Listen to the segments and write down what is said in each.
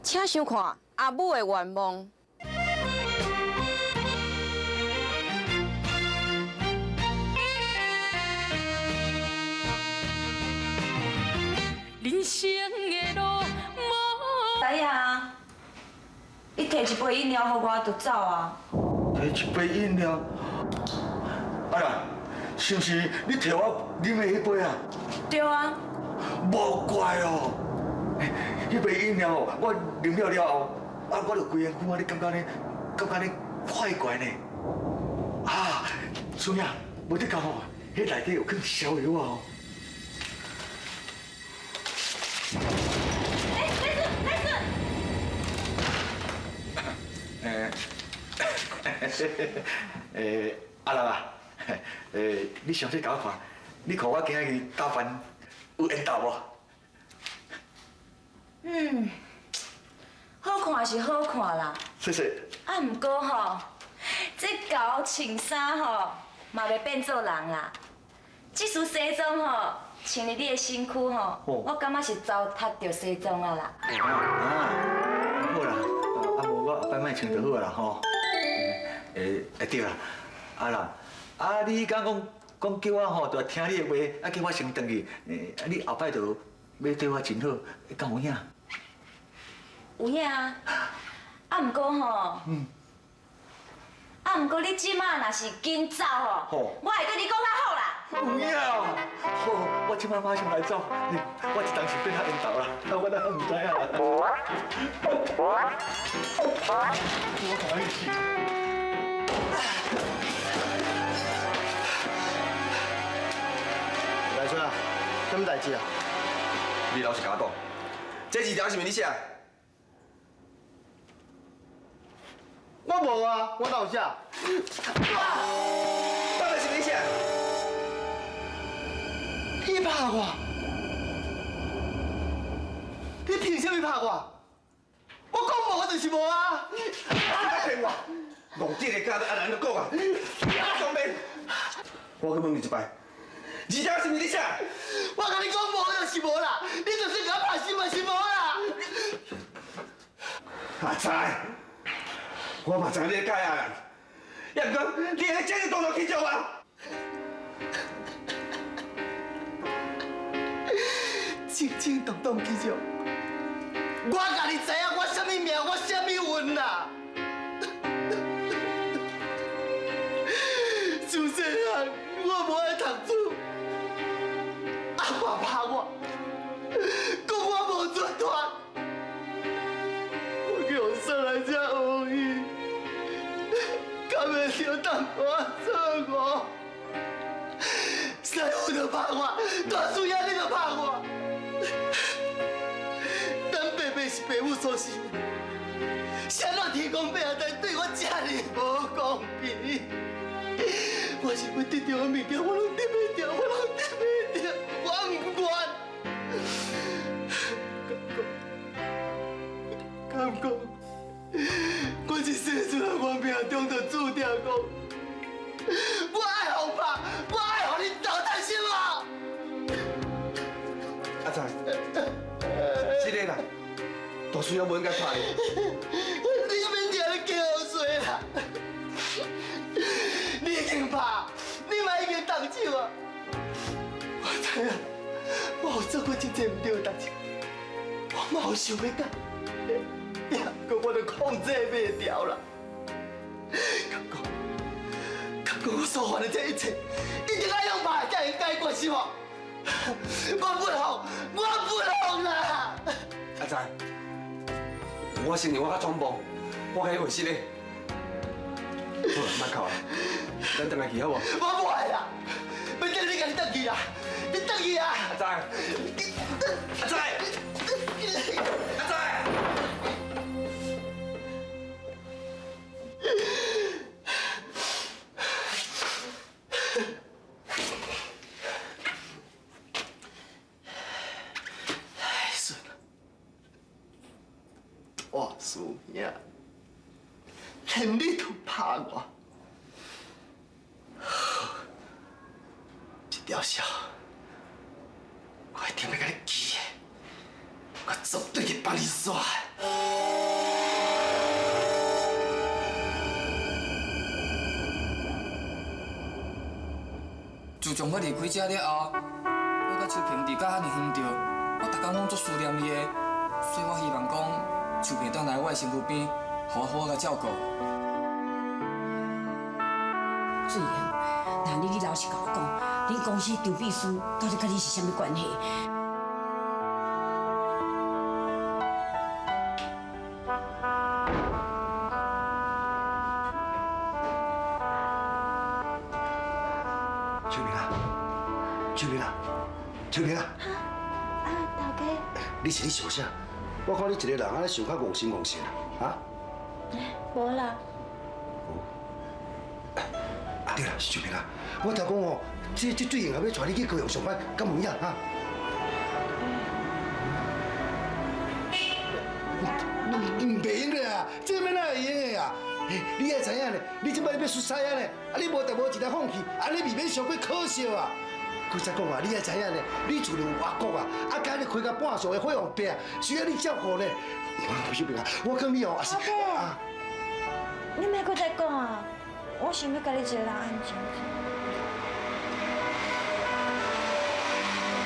請收看阿母的願望。人生的路無。知啊，你提一杯飲料予我就走啊。提一杯飲料，啊啦，是毋是你提我啉的彼杯啊？對啊。無怪哦，彼杯飲料我啉了了後，啊，我就規身軀啊，你感覺呢？感覺呢快怪呢？啊，孫仔，無得講哦，彼內底有放逍遙啊！欸，來順，來順。欸，阿樂啊，欸，你詳細共我看，你看我今仔日打扮有緣投無？嗯，好看是好看啦。謝謝。啊，毋過吼，這猴穿衫吼，嘛袂變做人啦。這束西裝吼，穿佇你的身軀吼，我感覺是糟蹋著西裝啊啦。啊，好啦，啊無我後擺莫穿就好啦吼。欸，對啦，啊啦，啊你彼工講講叫我吼，就聽你的話，啊叫我先轉去，欸，啊你後擺就欲對我真好，敢有影？有影啊，啊毋過吼，啊毋過你這馬若是緊走吼，我會對你閣較好啦。有影哦，好，我這馬馬上來走，我這當時變較緣投啦，我哪毋知影啦。我歡喜。大春啊，什麼代誌啊？你老實共我講，這字條是毋是你寫？我無啊，我哪有寫？到底是你寫？你拍我？你憑啥物拍我？我講無就是無啊！你騙我！戆這个囝都按按怎講啊？雙邊，我閣問你一擺，字條是毋是你寫？我共你講無就是無啦，你就算共我拍死嘛是無啦。阿才，我嘛知影你會佮意阿蘭，也毋過你會這爾大動去做啊？正正當當去做，我家己知影我啥物命，我啥物運啦。自細漢我無愛讀書，阿爸拍我，講我無出脫，我叫予送來遮學醫，敢會著淡薄仔錯誤？師傅就拍我，大師兄你就拍我，咱爸爸是爸母所生，啥人天公伯啊，對我這爾無公平？我是欲得著的物件，我攏得袂著，我攏得袂著，我毋願。敢講，我一生出來，我命中就注定講，我愛予拍，我愛予恁糟蹋是無？阿才，是的啦，大師兄無應該拍你。你免定咧叫衰啦！你已經拍，你嘛已經動手啊！我知影，我有做過真濟毋對的代誌，我嘛有想欲改，毋過我都控制袂牢啦。敢講，敢講我所犯的這一切，一定愛用拍才會解決是無？我不服，我不服啦！阿才，我承認我較衝動，我彼話實的。好啦，莫哭啊，咱轉來去好無？我無愛啦，欲等你家己轉去啦，你轉去啊！阿才，阿才，阿才。哎，孫，大師兄，連你都拍我，好，這條痟，我一定欲共你記的，我絕對會幫你煞的。從我離開這了後，我佮秋萍離甲遐爾遠著，我逐工攏足思念伊的，所以我希望講秋萍當來我的身軀邊，予我好好共照顧。水瑩，那你老實共我講，恁公司張秘書到底佮你是啥物關係？秋萍啊，秋萍啊，秋萍啊！啊，頭家。你是咧想啥？我看你一個人按呢想較戇心戇神啊，啊？無啦。啊對啦，秋萍啊，我聽講哦，這水瑩欲帶你去高雄上班，敢有影啊？毋袂用的啊，這欲哪會用的啊？你愛知影咧，你這擺欲出差啊咧，啊你無代無誌來放棄，按呢未免傷過可惜啊！閣再講啊，你愛知影咧，你厝裡有阿國啊，啊今日開到半數的火王伯需要你照顧咧。小平啊，我勸你哦，也是啊，你莫閣再講啊，我想欲共你一个人安靜。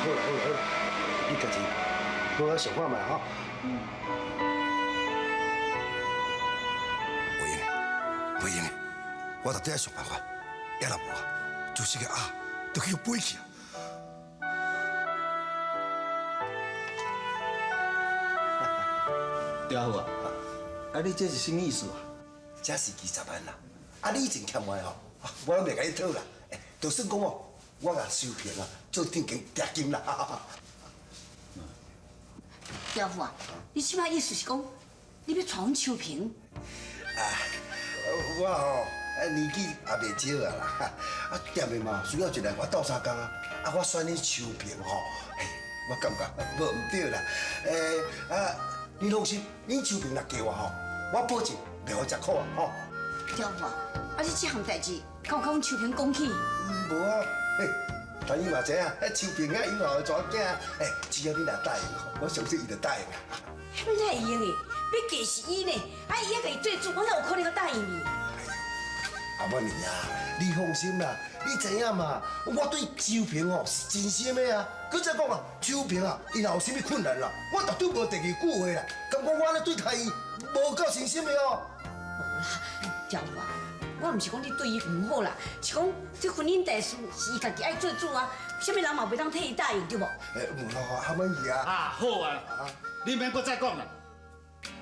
好啦好啦好啦，你家己好好想看覓吼。袂用的，袂用的，我到底愛想辦法，抑若無啊，就是個鴨就去予飛去啊！刁虎啊，啊你這是啥物意思啊？這是20萬啦，啊你以前欠我的吼，我攏袂共你討啦。就算講哦，我共收平啊，做定金定金啦。刁虎啊，你這擺意思是講，你欲娶阮秋萍？啊，我吼年紀也袂少啊啦，啊踮的嘛需要一個人我鬥相共啊，啊我選你秋萍吼，我感覺無毋對啦。啊，你放心，恁秋萍若嫁我吼，我保證袂予食苦啊吼。刁虎啊，啊你這項代誌，敢有佮阮秋萍講起？無啊，嘿，但伊嘛知影，秋萍遐有效的查某囝，只要你若答應，我相信伊就答應啊。欲哪會用的？欲嫁是伊呢，啊伊猶共伊做主，我哪有可能閣答應伊？阿媽娘啊，你放心啦，你知影嘛？我對秋萍哦是真心的啊。閣再講啊，秋萍啊，伊若有啥物困難啦，我絕對無第二句話啦。敢講我按呢對待伊無夠誠心的哦？無啦，刁虎啊，我毋是講你對伊毋好啦，是講這婚姻大事是伊家己愛做主啊，啥物人嘛袂當替伊答應對無？無啦，阿媽姨啊。啊，好啊，你免閣再講啦。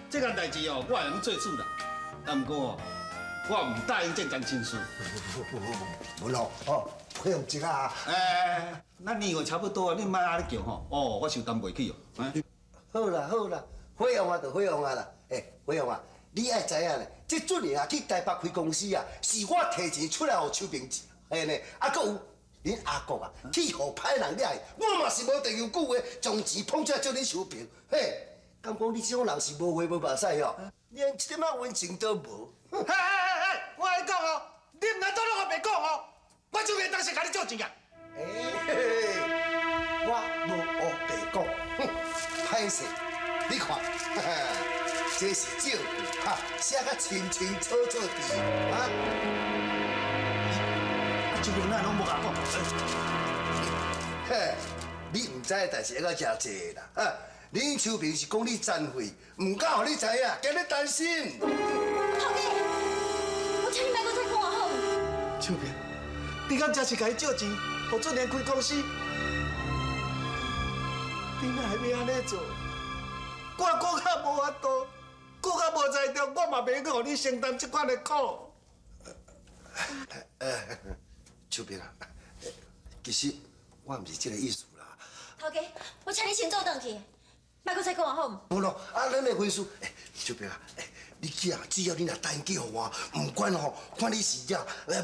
這件代誌哦，我會用做主啦。啊，毋過哦，我毋答應這樁親事。無咯，哦，配合一下啊。咱年歲差不多啊，你莫按呢叫吼。哦，我負擔袂起哦。好啦好啦，火旺啊就火旺啊啦。火旺啊，你愛知影咧，這俊爺啊去台北開公司啊，是我提錢出來予秋萍嘿呢，啊，閣有恁阿國啊去予歹人掠去，我嘛是無第二句話，將錢捧出來借恁秋萍。嘿，敢講你這種人是無血無目屎哦，連一點仔溫情都無。嘿嘿嘿嘿，我共你講哦，你毋通倒攏烏白講哦，我秋萍當時共你借錢啊。我無烏白講，哼，歹勢，你看，這是證據，哈，寫甲清清楚楚佇，啊。啊，秋萍哪攏無共講？嘿，你毋知的代誌還閣誠濟啦，哈！恁秋萍是講你殘廢，毋敢予你知影，驚你擔心。頭家，我請你莫閣再講啊好。秋萍，你敢真是共伊借錢，予俊蓮開公司？你哪會欲按呢做？我閣較無法度，閣較無才調，我嘛袂用予你承擔這款的苦。秋萍啊，其實我毋是這個意思啦。頭家，我請你先做轉去，莫閣再講啊好毋？無咯，啊，咱的婚事，秋萍啊，你去啊，只要你若答應嫁予我，毋管吼，看你是呀，欲食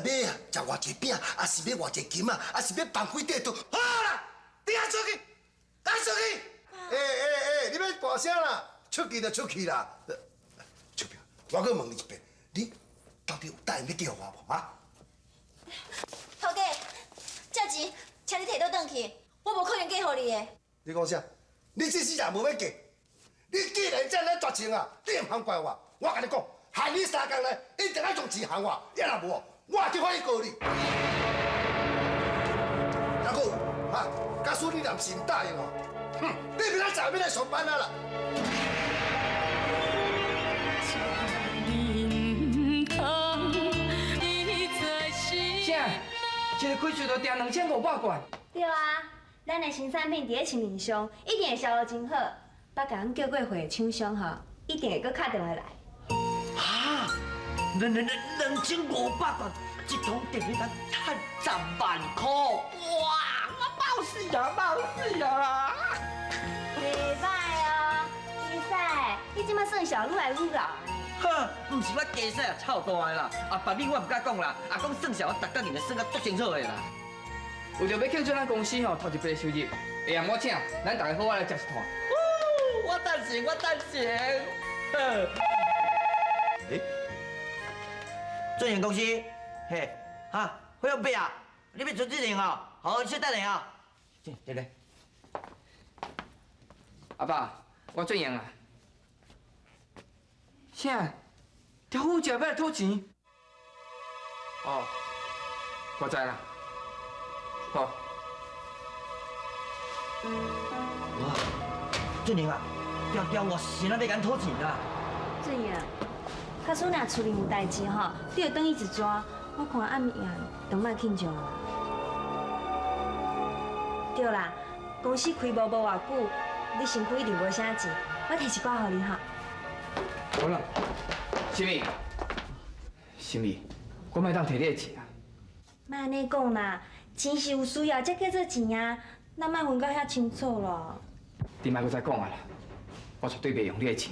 偌濟餅，抑是欲偌濟金仔，抑是欲放幾塊糖，好啦，你愛出去，愛出去。你欲大聲啦，出去就出去啦。秋萍，我閣問你一遍，你到底有答應欲嫁予我無？啊？頭家，這錢請你提倒轉去，我無可能嫁予你的。你講啥？你這世人無欲嫁？你既然這呢絕情啊，你毋通怪我。我共你講，限你3工內一定愛將錢還我，抑若無，我去法院告你。哈，假使你若是毋答应哦，哼，你明仔载欲来上班啊啦。啥？一个开销就订2500罐？对啊，咱的新产品伫咧市面上一定会销路真好，捌共阮叫过货的厂商吼，一定会阁敲电话来。哈，2500罐，这桶订单赚10万块，哇！我冒死啊，冒死啊啦！袂歹哦，比赛，你这马算小愈来愈老。哼，毋是我加细啊，臭大的啦！啊，别语我毋敢讲啦，啊，讲算数，我逐工日算甲足清楚的啦。为着欲庆祝咱公司吼头一笔的收入，下暗我请，咱大家好好来食一顿。我赞成，我赞成。欸，俊贤公司，嘿，哈，费用费啊？你欲存志玲哦？好，你先等下啊。进来。阿爸，我俊贤啊。啥？调虎食欲来讨钱？哦，我知啦。好。哇，俊玲啊，调调我是哪欲共讨钱啊？俊颖，假使若厝里有代志吼，你就转去一逝，我看暗夜就莫庆祝啦。对啦，公司开无偌久，你身躯一定无啥钱，我提一寡予你哈。好啦，心怡，心怡，我莫当提你的钱啊！莫按呢讲啦，钱是有需要才叫做钱啊，咱莫分到遐清楚咯。你莫阁再讲啊啦，我绝对袂用你的钱。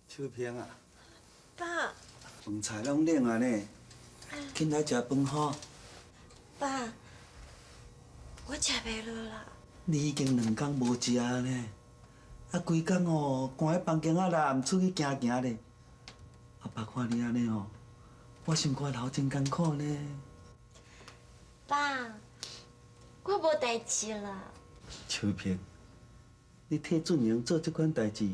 秋萍啊，爸，饭菜拢冷啊呢，紧来食饭吼。爸，我食袂落啦。你已经2工无食呢，啊，规工哦，关喺房间仔内，毋出去行行咧。阿爸看你按呢吼，我心肝头真艰苦呢。爸，我无代志啦。秋萍，你替俊英做这款代志，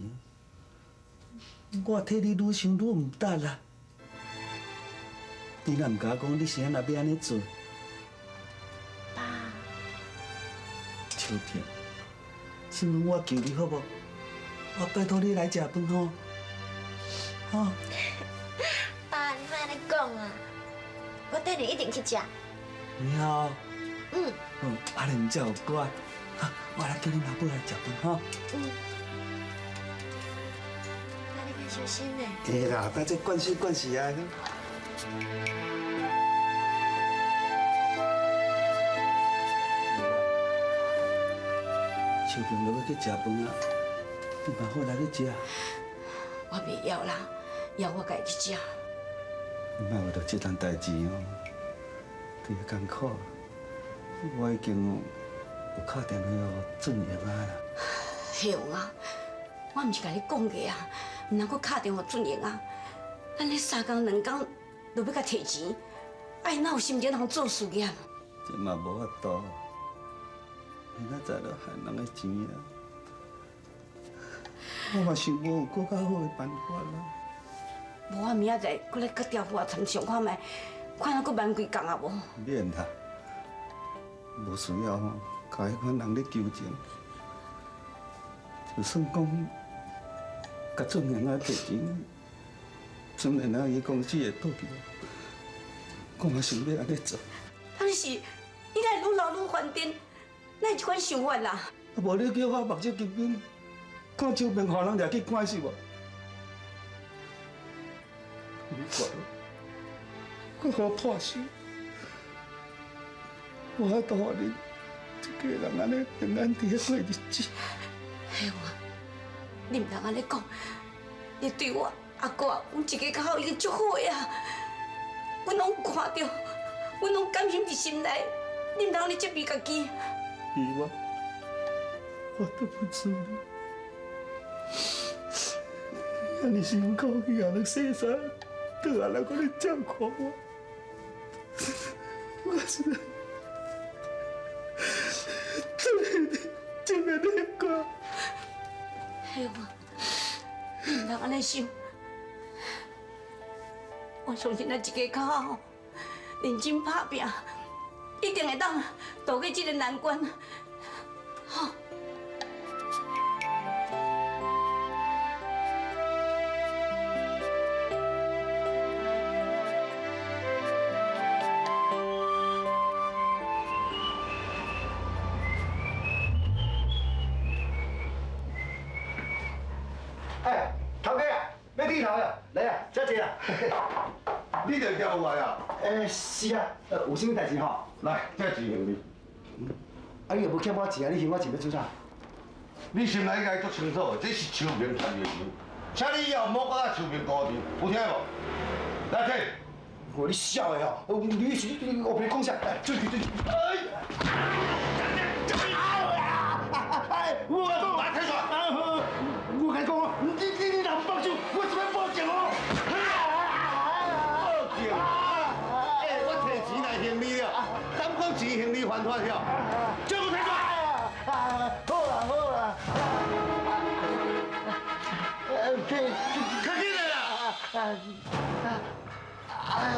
我替你愈想愈毋值啦。你若毋共我讲，你是按怎欲按呢做？爸，秋萍，算我求你好无？我拜托你来食饭吼，吼。爸，你莫按呢讲啊，我缀你一定去食。你好。嗯。嗯，按呢才有乖。我来叫恁阿母来食饭吼。嗯。爸，你较小心呢。会啦，咱这惯势惯势啊。秋萍就欲去食饭啊，你嘛好来去食。我袂枵啦，枵我家己去食。你莫为著这桩代志哦，对伊艰苦。我已经有敲电话予俊英啊啦。彼王啊，我毋是共你讲过啊，毋通阁敲电话俊英啊。咱彼3工2工就欲共提钱，啊伊哪有心情通做事业？这嘛无法度，明仔载就害人的钱啊！我嘛想无有阁较好的办法啦。无啊，明仔载阁来阁调虎啊，参详看觅，看阁慢几工啊无？免啦，无需要吼，共彼款人咧求情。就算讲，共俊英仔提钱，俊英仔伊公司会倒去，我嘛想欲按呢做。但是，你哪会愈老愈犯癫？哪会这款想法啦？啊，无你叫我目睭金金，看秋萍予人掠去关是无？你看，我予破心，无法度予恁一家人按呢平安伫咧过日子。彼王，你毋通按呢讲，你对我阿哥，阮一家较好已经足好的啊，阮拢看著，阮拢甘心伫心内，你毋通按呢责备家己。伊我，我对不住你，按呢辛苦去予人洗衫，倒来人阁咧照顾我，我实在，启华，你毋通按呢想。我相信咱一家口吼，认真拍拚，一定会当渡过这个难关。吼。哎，头家啊，欲剃头啊，来啊，遮坐啊。你就叫我啊？欸，是啊，有啥物代志吼？来，这钱还你。啊，你又无欠我钱啊，你还我钱欲做啥？你心内应该足清楚的，这是秋萍赚的钱，请你以后莫阁佮秋萍勾缠，有听无？来，提。哦，你痟的哦，你是你乌白讲啥？来，出去出去。哎！哎，我来提出来。我共你讲哦，你若毋放手，我就欲报警哦。报警！哎，我提钱来还你了，敢讲钱还你犯法了？这个提出来。好啦好啦。提，较紧来啦！哎呦！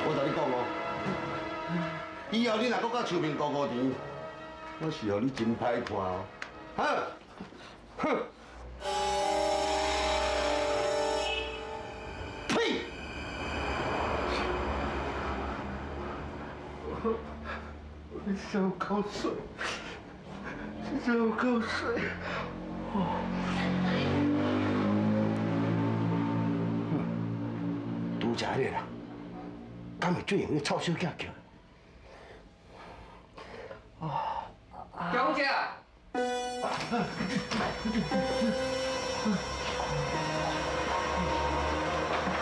我共你讲哦，以后你若阁佮秋萍勾勾缠，我是予你真歹看哦！哼，哼！呸！你真有够水，真有够水。拄则彼个人，敢会最用彼臭小囝叫？小姐，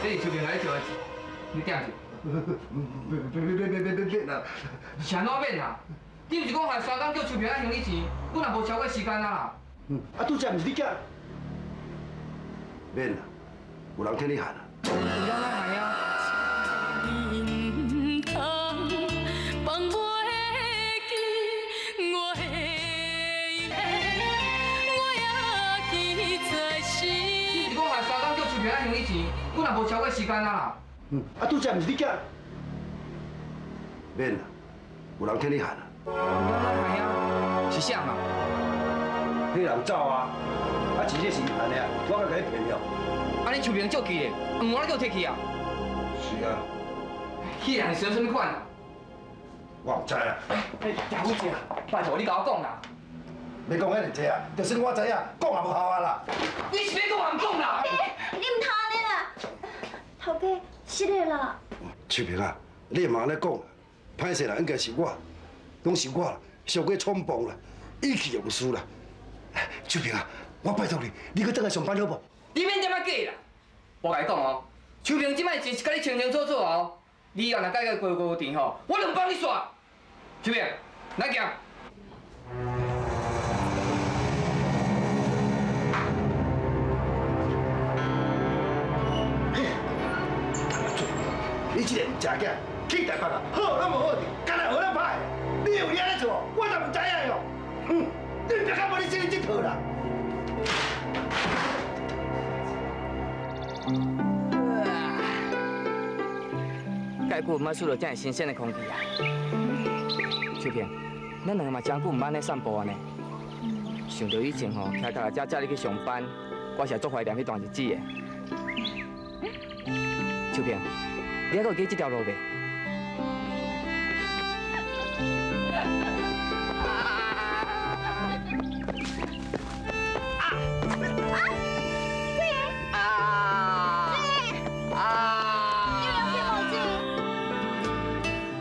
这是秋萍共你借的钱，你踮者。别别别别别别别啦！是按怎免啦？你毋是讲还三工叫秋萍爱还你钱，阮也无超过时间啊啦。啊，拄则毋是你叫？免啦，有人替你喊啊。有人来喊啊。你毋是讲还三工叫秋萍爱还你钱，阮也无超过时间啊啦。啊，拄则毋是你叫？免啦，有人替你喊啊。有人来喊啊？是啥嘛？彼人走啊，啊，真正是按呢啊，我敢共你骗了？按呢秋萍借去的，毋我叫提去啊？是啊。彼人是啥物款啊？我毋知啊。哎，大夫姐，拜托你共我讲啦。欲讲遐尔济啊，就算我知影，讲也无效啊啦。你是欲讲也毋讲啦？你毋通按呢啦，头家，失礼啦。秋萍啊，你莫按呢讲，歹势啦，应该是我，拢是我啦，伤过冲动啦，意气用事啦。秋萍啊，我拜托你，你阁转来上班好无？你免这么假啦！我共你讲哦，秋萍这摆钱是共你清清楚楚哦。你以后若佮伊过过甜吼，我就毋放你煞。秋萍，来行。你这个毋食囝，去台北啊，好拢无好势，干焦学咱歹。你有你按呢做，我就毋知影哟。哼，你别较无你这这套啦。盖久毋捌嗅著遮尔新鲜的空气啊！秋萍，咱两个嘛真久毋捌按呢散步啊呢。想著以前吼，骑脚踏车载你去上班，我是足怀念彼段日子的。秋萍，你还阁会记这条路袂？